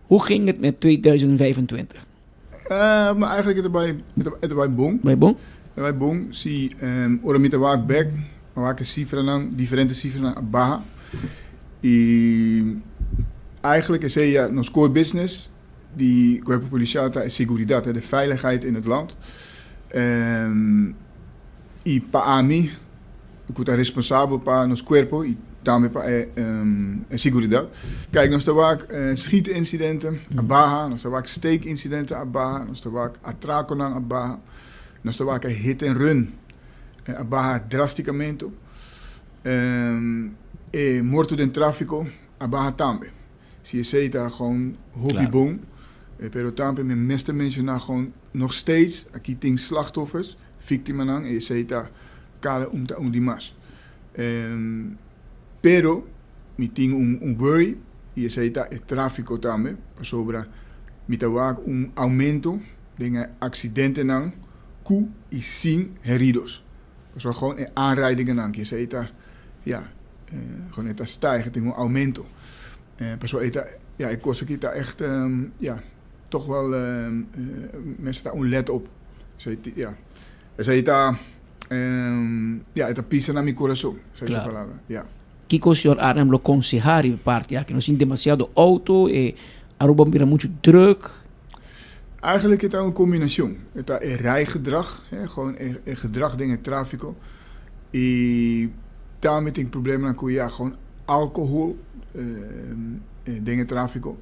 Hoe ging het met 2025? Maar eigenlijk het bij bon. Bij bon? Het bij bon. Si, ora mi ta wak bek, mi wak cifranan, diferente cifranan a baha. Y eigenlijk is ja, nos core business, di Cuerpo Policial ta seguridad, de veiligheid in het land. Y pa ami, cu ta responsabel pa nos cuerpo y tambe pa seguridad. Kijk, nos ta wak schietincidenten a baha, nos ta wak steekincidenten a baha, nos ta wak atraconan a baha, nos ta wak hit and run a baha drasticamente. E morto den trafico a baha tambe. Si esey ta gewoon hopi bon, pero tambe mi mester menciona gewoon nog steeds, aki tin slachtoffers, victimanan, y esey ta cada un ta un di mas. Pero mi tin un worry y esey ta e trafico tambe, pasobra mi ta wak un aumento den accidentenan cu y sin heridos. So gewoon e aanrijdingen, cu esey ta, ja, gewoon ta stijgen, tin un aumento. Paso e ta, ja, e cos aki ta echt, ja, toch wel, mensen ta un let op. Esey, ja. Esey ta, ja, ta pisa na mi curason, esey ta palabra, ja. Kico señor Arnhem lo conseha e parti, ja, cu nos tin demasiado auto y Aruba bira mucho druk? Eigenlijk is het een combinatie. Het is rijgedrag, hè, gewoon een gedrag den trafico. Y tambe tin problema cu, ja, gewoon alcohol den trafico.